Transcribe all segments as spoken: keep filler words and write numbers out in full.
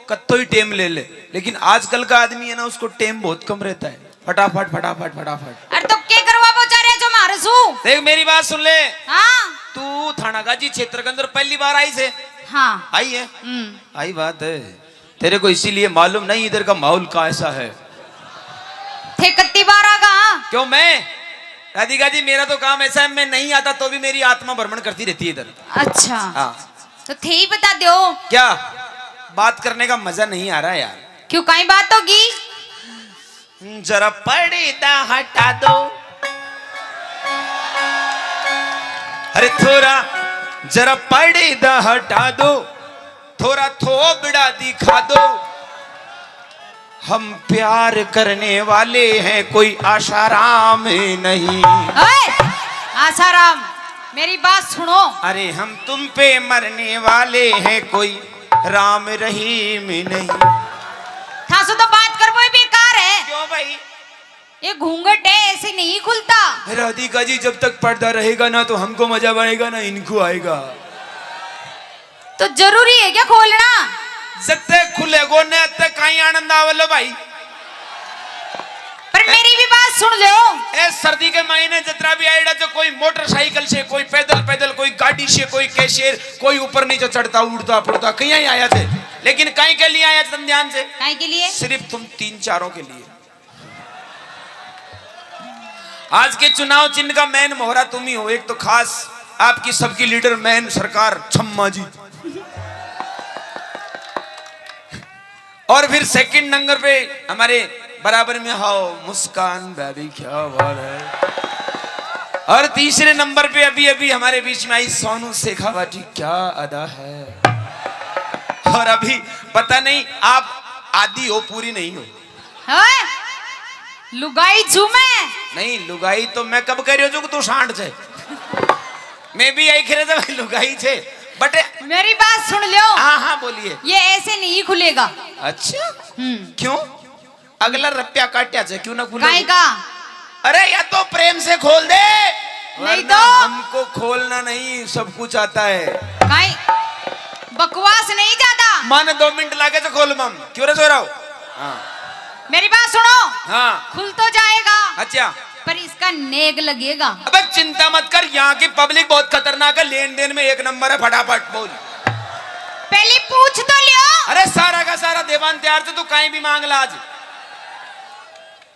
कत्तो ही टेम ले ले, लेकिन आजकल का आदमी है ना, उसको टेम बहुत कम रहता है। फटाफट, फटाफट, फटाफट। अरे तो के करवा वो जा रहे जो मारे सू? देख, मेरी बात सुन ले। हाँ। तू थानागाजी क्षेत्र के अंदर पहली बार आई से? हाँ। आई है? हम्म। आई बात है। तेरे को इसीलिए मालूम नहीं इधर का माहौल कैसा है। थे कत्ती बार आ गा? क्यों मैं? राधिका जी, मेरा तो काम ऐसा है, मैं नहीं आता तो भी मेरी आत्मा भ्रमण करती रहती है इधर। अच्छा। हाँ। तो थे ही बता दो। क्या? बात करने का मजा नहीं आ रहा यार। क्यों, काई बात होगी? जरा पर्दा हटा दो। अरे थोड़ा, जरा पर्दा हटा दो, थोड़ा थोबड़ा दिखा दो। हम प्यार करने वाले हैं, कोई आशाराम नहीं। ओए, आशाराम, मेरी बात सुनो। अरे हम तुम पे मरने वाले हैं, कोई राम रहीम नहीं। थासो तो बात करबो ही बेकार है। क्यों भाई? ये घूंघट है, ऐसे नहीं खुलता। राधिका जी, जब तक पर्दा रहेगा ना, तो हमको मजा आएगा ना इनको आएगा। तो जरूरी है क्या खोलना? जत्ते खुलेगो ने, अत्ते काई आनंद आवेलो भाई। पर मेरी भी बात सुन लो। ए, सर्दी के महीने जितना भी आएड़ा, जो कोई मोटरसाइकिल से, कोई पैदल, पैदल, कोई गाड़ी से, कोई कैसे, कोई ऊपर नीचे चढ़ता, उड़ता, पड़ता, कहीं ही आया थे। लेकिन काई के लिए आया थे, तुम ध्यान से? काई के लिए? सिर्फ तुम तीन चारों के लिए। आज के चुनाव चिन्ह का मेन मोहरा तुम ही हो। एक तो खास आपकी सबकी लीडर मेन सरकार छम्मा जी, और फिर सेकंड नंबर पे हमारे बराबर में हो मुस्कान बेबी, क्या बात है। और तीसरे नंबर पे अभी अभी हमारे बीच में आई सोनू शेखावटी, क्या अदा है। और अभी पता नहीं आप आधी हो, पूरी नहीं हो। ओए, लुगाई छू मैं। नहीं, लुगाई तो मैं कब कह रही हूँ कि तू सांड से। मैं भी यही कह रहा था भाई, लुगाई छे। बट मेरी बात सुन लो। हाँ, हाँ, बोलिए। ये ऐसे नहीं खुलेगा। अच्छा? हम्म। क्यों? अगला रुपया काट्या से क्यों ना खुले? काई का? अरे, या तो प्रेम से खोल दे। नहीं वरना तो। हमको खोलना नहीं, सब कुछ आता है। काई बकवास नहीं ज्यादा। माने दो मिनट लागे तो खोल मम। क्यों रे सोराव? हाँ। मेरी बात सुनो। हाँ। खुल तो जाएगा। अच्छा। पर इसका नेग लगेगा। अबे चिंता मत कर, यहाँ की पब्लिक बहुत खतरनाक है, लेन देन में एक नंबर है, फटाफट बोल। पहले पूछ तो लियो। अरे सारा का सारा देवान तैयार थे, तू काई भी मांग ला आज।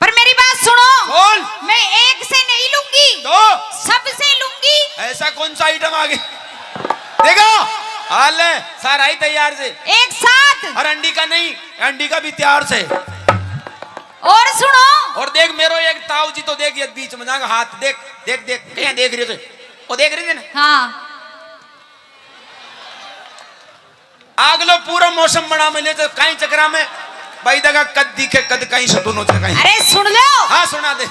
पर मेरी बात सुनो। बोल। मैं एक से नहीं लूंगी। तो? सबसे लूंगी। ऐसा कौन सा आइटम आ गया? देखो, हाल है, सारा ही तैयार से। एक साथ। और अंडी का नहीं, अंडी का भी तैयार से। और सुनो। और देख मेरो एक ताऊ जी तो देख, ये बीच में जाके हाथ देख, देख, देख, क्या देख रहे थे? वो देख रहे थे ना? हाँ। आगलो पूरा मौसम बना मिले तो काई चक्रा में भाई दगा कद दिखे, कद काई सतुनो थे काई। अरे सुन लो। हाँ, सुना दे।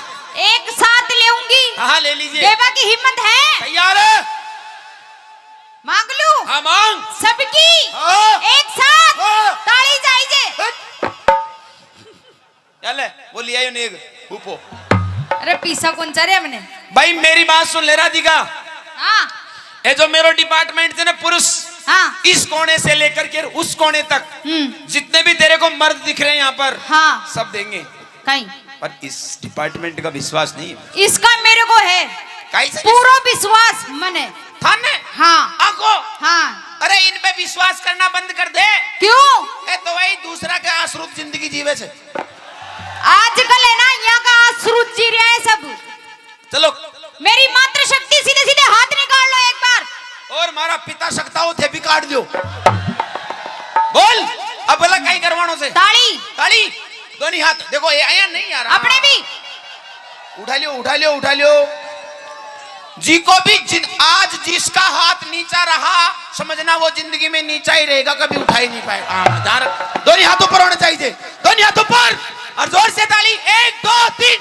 एक साथ लेऊंगी। हाँ, हाँ, ले लीजिए। देवा की हिम्मत है? तैयार है। मांग लूं? हाँ, मांग। सबकी हाँ। एक साथ हाँ। ताली जाइजे। हट। चले, वो ले आयो नेग, ऊपो। अरे पीसा कौन चा रहे हमने? भाई मेरी बात सुन ले राधिका। हाँ। ये जो मेरो डिपार्टमेंट थे ना पुरुष, हाँ। इस कोने से लेकर के उस कोने तक हम्म। जितने भी तेरे को मर्द दिख रहे हैं यहाँ पर, हाँ। सब देंगे। काई? पर इस डिपार्टमेंट का विश्वास नहीं है। इसका मेरे को है काई से? पूरा विश्वास मने। थाने? हाँ। आगो? हाँ। अरे इन पे विश्वास करना बंद कर दे। क्यों? ए तो वही दूसरा के आश्रित जिंदगी जीवे से। आजकल है ना, यहाँ का आश्रित जी रहा है सब। चलो। मेरी मातृशक्ति, सीधे सीधे हाथ निकाल लो एक बार। और मारा पिता सकता हो थे भी काट दो। बोल। अब बोला कहीं करवाणो से। ताली। ताली। दोनों हाथ देखो, ये आया नहीं यार। अपने भी। उठा लियो, उठा लियो, उठा लियो। जी को भी जिन, आज जिसका हाथ नीचा रहा, समझना वो जिंदगी में नीचा ही रहेगा, कभी उठा ही नहीं पाएगा। हाँ, ध्यान रख। दोनों हाथ ऊपर होने चाहिए, दोनों हाथ ऊपर। और जोर से ताली, एक, दो, तीन।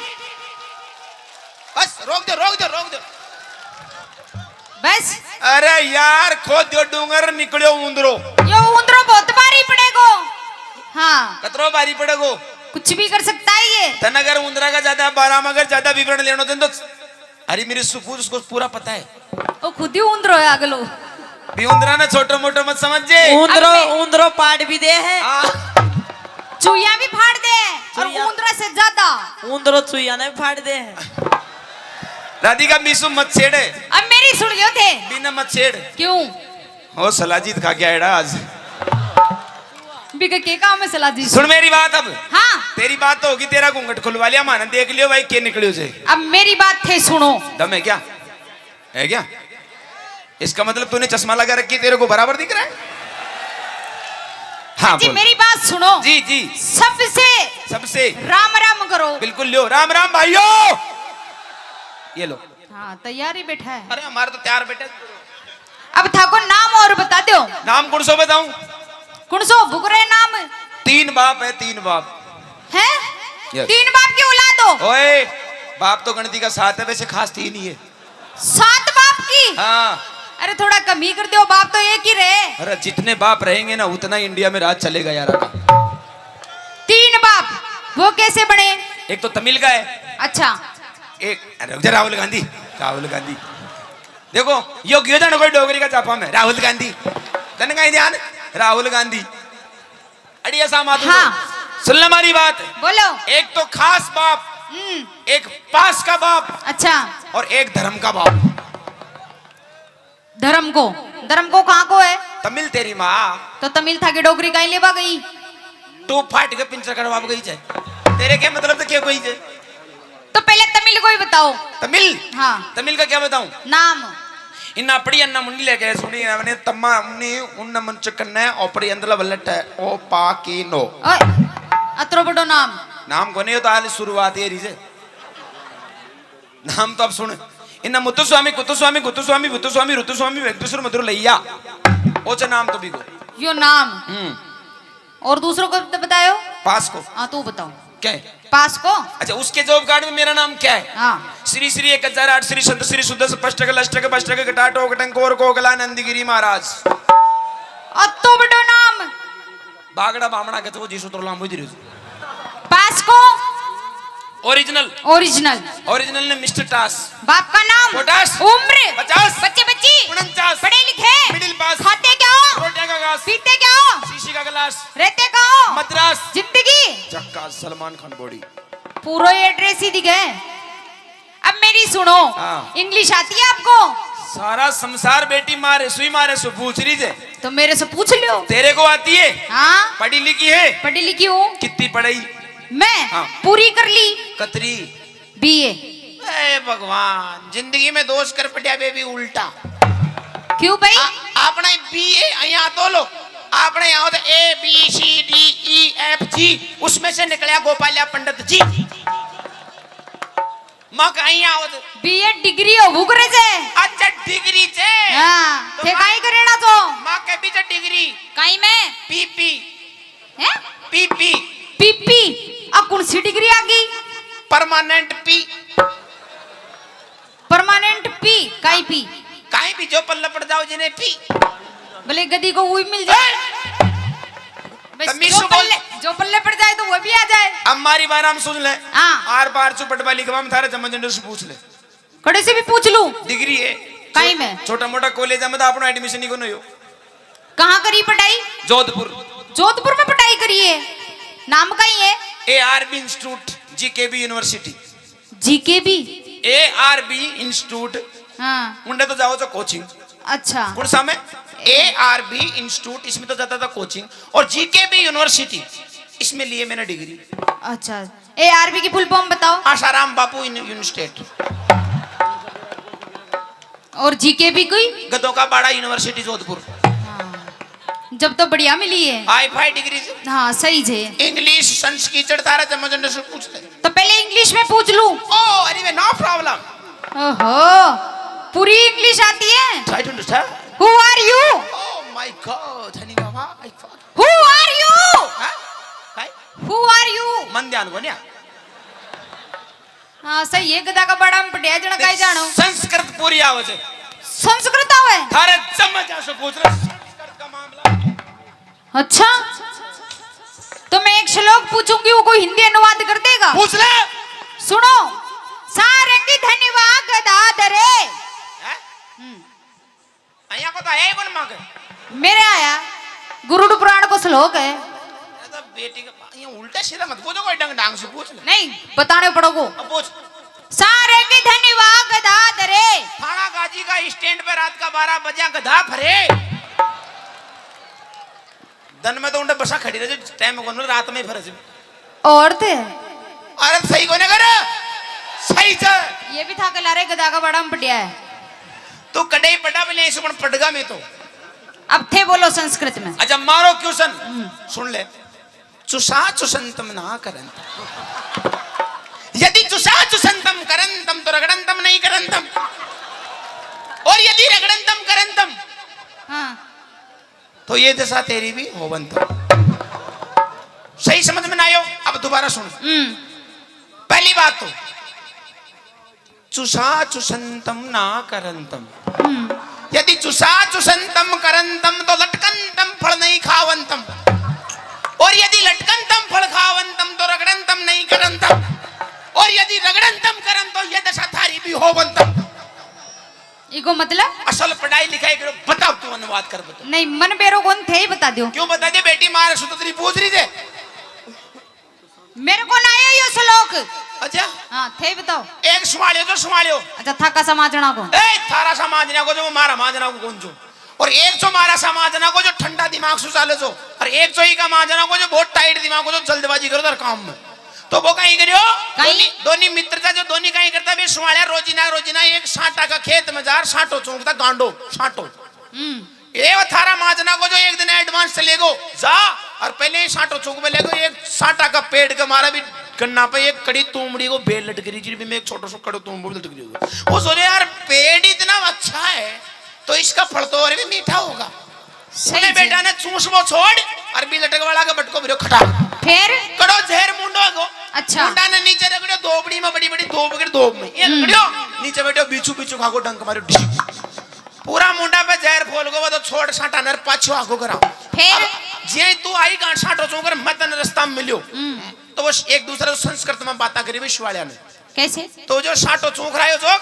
बस, रोक दो, रोक दो, रोक दो। बस। अरे यार, खोद दियो डूंगर, निकलियो उंदरो। यो उंदरो बहुत भारी पड़ेगो। हाँ। कतरो भारी पड़ेगो? कुछ भी कर सकता है ये। तन अगर उंदरा का ज्यादा, बारह में अगर ज्यादा विवरण लेना हो तो, अरे मेरी सुकून उसको पूरा पता है। वो खुद ही उंदरो है अगलो। भी उंदरा ने छोटो मोटो मत समझ जे। उंदरो, अब मैं उंदरो पाड़ भी दे है। हाँ। चुहिया भी फाड़ दे और चुहिया। उंदरा से ज्यादा। उंदरो चुहिया ने भी फाड़ दे है। राधिका, मीशु मत छेड़े। अब मेरी सुन लियो थे। बिना मत छेड़। क्यों? हो सलाजीत खा के आएड़ा आज। बिक के काम है सलाजी? सुन मेरी बात अब। हाँ। तेरी बात तो होगी, तेरा घूंघट खुलवा लिया, माने देख लियो भाई के निकलियो से। अब मेरी बात थे सुनो। दम है क्या? है क्या? इसका मतलब तूने चश्मा लगा रखी, तेरे को बराबर दिख रहा है? हाँ, जी बोल। मेरी बात सुनो। जी, जी। सबसे सबसे राम राम करो। बिल्कुल लियो, राम राम भाइयों। ये लो। हाँ, तैयार ही बैठा है। अरे हमारे तो तैयार बैठे। अब थाको नाम और बता दो। नाम कौन सो बताऊं? कौन सो बुगरे नाम? तीन बाप है, तीन बाप। हैं? Yes। तीन बाप की औलाद हो? ओए, बाप तो गणती का सात है, वैसे खास तीन ही है। सात बाप की? हाँ। अरे थोड़ा कम ही कर दो, बाप तो एक ही रहे। अरे जितने बाप रहेंगे ना, उतना इंडिया में राज चलेगा यार आगे। तीन बाप, वो कैसे बने? एक तो तमिल का है। अच्छा। एक, अरे रुक जा, राहुल गांधी। राहुल गांधी। देखो, यो क्यों जानो कोई डोगरी का छापा में, राहुल गांधी। तन कहीं ध्यान, राहुल गांधी। अड़ी ऐसा मातू। हाँ। सुन ले हमारी बात। बोलो। एक तो खास बाप, हम्म। एक पास का बाप अच्छा। और एक धर्म का बाप। धर्म को, धर्म को कहाँ को है? तमिल तेरी माँ। तो तमिल था के डोगरी काई लेवा गई? टू फाट के पिंचर करवा गई जे। तेरे के मतलब तो क्या कोई जे? तो पहले तमिल को ही बताओ। तमिल? हाँ। तमिल का क्या बताऊं? नाम। इन्ना पड़ी अन्ना मुंडी लेके सुनी हमने तम्मा मुन्नी उन्न मंच कन्ने ओपरी अंदला वल्लट है ओ पा की नो। ओए, अतरो बड़ो नाम। नाम कोने, यो तो हाल शुरुआत है रीजे। नाम तो अब सुन। इन्ना मुत्तुस्वामी, कुत्तुस्वामी, गुत्तुस्वामी, बुत्तुस्वामी, ऋतुस्वामी, वेंकटेश्वर मधुर लैया। ओचे नाम तो भी को। यो नाम। हम्म। और दूसरों को तो बतायो? पास को। हाँ, तू बताओ। क्या है? पास को। अच्छा, उसके जॉब कार्ड में मेरा नाम क्या है? हाँ। श्री श्री एक हजार आठ श्री संत श्री सुदस पष्टक लष्टक पष्टक घटाटो घटंकोर कोकला नंदगिरी महाराज। अतो बड़ो नाम। बागड़ा बामणा के तो जी सूत्र लांबो धीरे। पास को। ओरिजिनल। ओरिजिनल। ओरिजिनल ने मिस्टर टास। बाप का नाम। पोटास। उम्र। पचास। बच्चे बच्ची। उनचास। पढ़े लिखे। Middle pass. खाते क्या हो? रोटियां का घास। पीते क्या हो? शीशी का गिलास। रहते कहाँ हो? मद्रास। जिंदगी। चक्का सलमान खान बॉडी। पूरो एड्रेस ही दिखे। अब मेरी सुनो। हाँ। इंग्लिश आती है आपको? सारा संसार बेटी मारे सुई मारे सु पूछ रही जे। तो मेरे से पूछ लो। तेरे को आती है? हाँ। पढ़ी लिखी है? पढ़ी लिखी हूँ। कितनी पढ़ाई? मैं हाँ। पूरी कर ली। कतरी? बीए। ए भगवान, जिंदगी में दोष कर पटिया बेबी उल्टा। क्यों भाई? आ, आपने बीए यहाँ तो लो, आपने यहाँ तो A B C D E F G, उसमें से निकला गोपालिया पंडित जी। माँ कहीं आओ तो। बीए डिग्री हो भूख रहे जे। अच्छा, डिग्री जे। हाँ, तो थे माँ, काई करेना तो? माँ के पीछे डिग्री। काई में? पीपी। हैं? पीपी। पीपी। आ कौन सी डिग्री आ गई? Permanent P. परमानेंट पी, काई पी? काई भी जो पल्ले पड़ जाओ जिन्हें पी। भले गदी को वो भी मिल जाए। ए! बस तमीज जो से बोल। पल्ले, जो पल्ले पड़ जाए तो वो भी आ जाए। अब मारी बार हम सुन ले। हाँ। आर पार चू पटवा लिखवा में थारे जमा जंडर से पूछ ले। कड़े से भी पूछ लूं? डिग्री है। काई छो-, में? छोटा मोटा कॉलेज में तो अपना एडमिशन ही को नहीं हो। कहाँ करी पढ़ाई? जोधपुर। जोधपुर में पढ़ाई करी है। नाम काई है? A R B institute, G K B university. GKB. A R B institute. हाँ। उंडे तो जाओ तो कोचिंग। अच्छा। कौन सा में? ए आर बी इंस्टीट्यूट, इसमें तो जाता था कोचिंग। और जी के बी यूनिवर्सिटी, इसमें लिए मैंने डिग्री। अच्छा, ए आर बी की फुल फॉर्म बताओ। आशाराम बापू इन यूनिस्टेट। और जीकेबी कोई? गदों का बाड़ा यूनिवर्सिटी जोधपुर। जब तो बढ़िया मिली है। हाई फाई डिग्री से। हाँ, सही जे। इंग्लिश संस्कृत चढ़ता रहता, मजंडे से पूछ ले। तो पहले इंग्लिश में पूछ लूं। Oh, anyway, no problem. ओहो, पूरी इंग्लिश आती है। Try to understand. Who are you? Oh my God, honey mama, I thought. Who are you? हाँ? काई? Who are you? मन ध्यान को नहीं। हाँ, सही है, गधा का बड़ा में पढ़िया जणा काई जानो। संस्कृत पूरी आवे छे। संस्कृत आवे? थारे जम्मे जा से पूछ ले, संस्कृत का मामला। अच्छा, तो मैं एक श्लोक पूछूंगी, वो कोई हिंदी अनुवाद कर देगा? पूछ ले। सुनो, सारंगी धनवा गदाधरे। हैं? हम्म। यहाँ को तो आया ही कौन मांगे? मेरे आया, गरुड़ पुराण को श्लोक है। अरे तो बेटी के, ये उल्टा सीधा मत पूछो, कोई ढंग ढंग से पूछ ले। नहीं, बताने पड़ोगो। अब पूछ। सारे की धनी वा गधा धरे। थाना गाजी का स्टैंड पे रात का बारह बजे गधा फरे। दिन में तो उनके बसा खड़ी रहे, टाइम को रात में ही फरे। और थे। अरे सही कोने कर, सही चल। ये भी था के लारे गधा का बड़ा में पड़िया है। तू कड़े ही पड़ा, बोले इस गुण पड़गा में तो। अब थे बोलो संस्कृत में। अच्छा, मारो क्वेश्चन। हम्म। सुन ले। चुसा चुसंतम ना करंत। यदि चुसा चुसंतम करंतम तो रगड़ंतम नहीं करंतम। और यदि रगड़ंतम करंतम, हाँ। तो ये दशा तेरी भी होवंतम। सही समझ में ना आयो? अब दोबारा सुन। हम्म। पहली बात तो चुसा चुसंतम ना करंतम। हम्म। यदि चुसा चुसंतम करंतम तो लटकंतम फल नहीं खावंतम, और यदि लटकंतम फल खावंतम तो रगड़ंतम नहीं करंतम, और यदि रगड़ंतम करन तो ये दशा थारी भी होवंतम। इको मतलब? असल पढ़ाई लिखाई करो, बताओ, तू अनुवाद कर, बताओ। नहीं, मन बेरो कौन थे ही बता दो। क्यों बता दे बेटी, मारे सुतरी पूछ रही थे। मेरे को ना आयो यो श्लोक। अच्छा। हाँ, थे ही बताओ। एक संभालियो तो संभालियो। अच्छा, थाका समाजना को। ए, थारा समाजना को जो, मारा माजना को कौन जो। और एक जो मारा समाजना को जो ठंडा दिमाग से चाले जो, और एक जो ही का माजना को जो बहुत टाइट दिमाग को जो जल्दबाजी करो हर काम में। तो वो कहीं करियो, कहीं? दोनी, दोनी मित्रता जो दोनी कहीं करता, वे संभालिया रोजीना, रोजीना एक सांटा का खेत में जा, सांटो चूंकता गांडो, सांटो। हम्म। ए वो थारा माजना को जो एक दिन एडवांस चलेगो, जा और पहले ही सांटो चूक में लेगो, एक सांटा का पेड़ के मारा भी गन्ना पे एक कड़ी तूमड़ी को बेल लटक रही, जिसमें एक छोटा सा कड़ो तूम भी लटक रही होगी। वो सोचे, "यार, पेड़ इतना अच्छा है, तो इसका फल तो और भी मीठा होगा।" सही उन्हें जी। बेटा ने चूसबो छोड़ और भी लटक वाला के बटको भरो खटा। फिर? कड़ो जहर मुंडो को। अच्छा। मुंडा ने नीचे रगड़ो, धोबड़ी में बड़ी बड़ी धोब के धोब में। ये हम्म। रगड़ो, नीचे बैठो, बीचू बीचू खाको डंक मारो, डिशी। पूरा मुंडा पे जहर फोल गो, वो तो छोड़ साटा नर पाछो आगो करा। फिर? अब जे तू आई गांठ साटो चूंकर मत न रास्ता में मिलियो। हम्म। तो वो एक दूसरे से संस्कृत में बातें करी विश्व वाले ने। कैसे? तो जो साटो चूंक रहा है जो,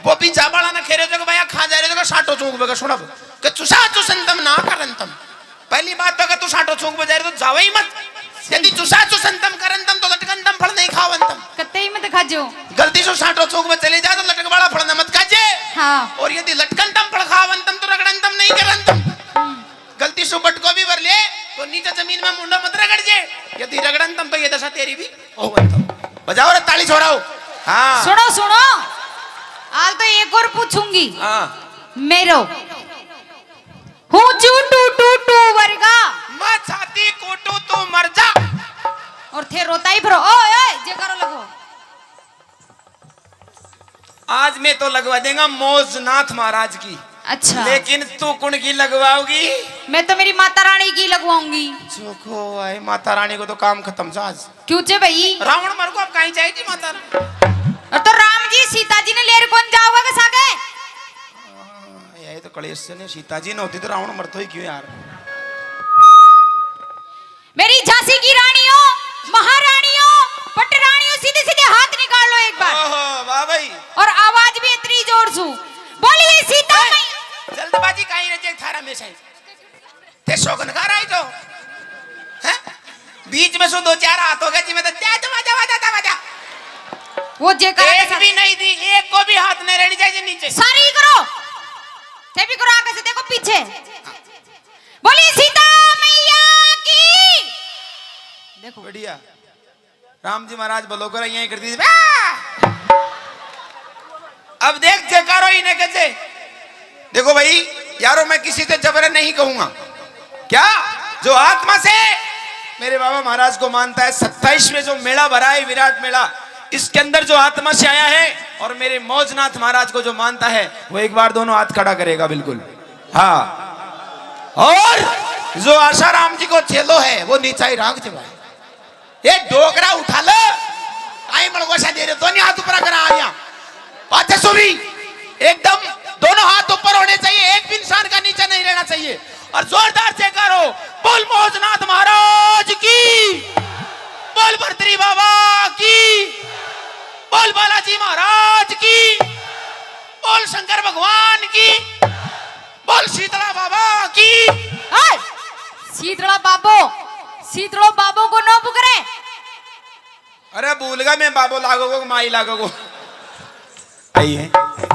वो भी जाबाला ने खेरे जो, "भैया, कहाँ जा रहे हो?" जो साटो चूंक बेगा, सुना, कि चुसा चुसंतम ना करंतम। पहली बात तो अगर तू साटो चूंक बजा रहे तो जावे ही मत। यदि चुसा चुसंतम करंतम तो लटकंतम फल नहीं खावंतम। कत्ते ही मत खाजो। गलती से साटो चूंक में चले जा तो लटक वाला फल न मत खाजे। हाँ। और यदि लटकंतम फल खावंतम तो रगड़ंतम नहीं करंतम। हम्म। गलती से बटको भी भर ले तो नीचे जमीन में मुंडो मत रगड़ जे। यदि रगड़ंतम तो ये दशा तेरी भी होवंतम। बजाओ रे ताली छोड़ाओ। हाँ। सुनो, सुनो। हाल तो एक और पूछूंगी। हाँ। मेरो। हूँ चू टू टू टू वर्गा। मैं छाती कूटू तू मर जा। और थे रोता ही फिरो। ओए, ओए, जयकारो लगो। आज मैं तो लगवा देंगा मौजनाथ महाराज की। अच्छा। लेकिन तू कुण की लगवाओगी? मैं तो मेरी माता रानी की लगवाऊंगी। चोखो आए, माता रानी को तो काम खत्म जा आज। क्यों चे भाई? रावण मर को अब कहीं जाएगी माता रानी? और तो राम जी सीता जी ने लेर कौन जाओगा के सागे? हाँ, यही तो कलेश से ने, सीता जी न होती तो रावण मरतो ही क्यों यार? मेरी झांसी की रानियों, महारानियों, पटरानियों, सीधे सीधे हाथ निकाल लो एक बार। ओहो, वाह भाई। और आवाज भी इतनी जोर सू। बोलिए सीता ए, मैया। जल्दबाजी काई रे जे थारा में से। ते सोगन का राई तो। हैं? बीच में सो दो चार हाथ हो गए जी, मैं तो जा, जा, जा, जा, जा, जा। वो जेकर एक भी नहीं दी, एक को भी हाथ नहीं रहनी चाहिए नीचे। सारी करो। थे भी करो आगे से, देखो पीछे। बोलिए सीता मैया की। देखो। बढ़िया। राम जी महाराज भलो करो, यहीं कर दी। अब देख जयकारो इन्हें कैसे। देखो भाई, यारों, मैं किसी से जबरन नहीं कहूंगा। क्या? जो आत्मा से मेरे बाबा महाराज को मानता है, सत्ताईसवें जो मेला भरा है, विराट मेला, इसके अंदर जो आत्मा से आया है और मेरे मौजनाथ महाराज को जो मानता है, वो एक बार दोनों हाथ खड़ा करेगा। बिल्कुल। हाँ। और जो आशाराम जी को चेलो है, वो नीचा ही राख जवाए। ये डोकरा उठा लो। आई मलगोसा दे रहे, दोनों हाथ ऊपर करा आ गया। पाछे सो भी एकदम दोनों हाथ ऊपर होने चाहिए, एक भी इंसान का नीचे नहीं रहना चाहिए। और जोरदार से करो, बोल मौजनाथ महाराज की, बोल भरतरी बाबा की, बोल बालाजी महाराज की, बोल शंकर भगवान की, बोल सीता बाबो, शीतलो बाबो को नो पुकरे। अरे भूल गया मैं, बाबो लागोगो, माई लागोगो। आई है।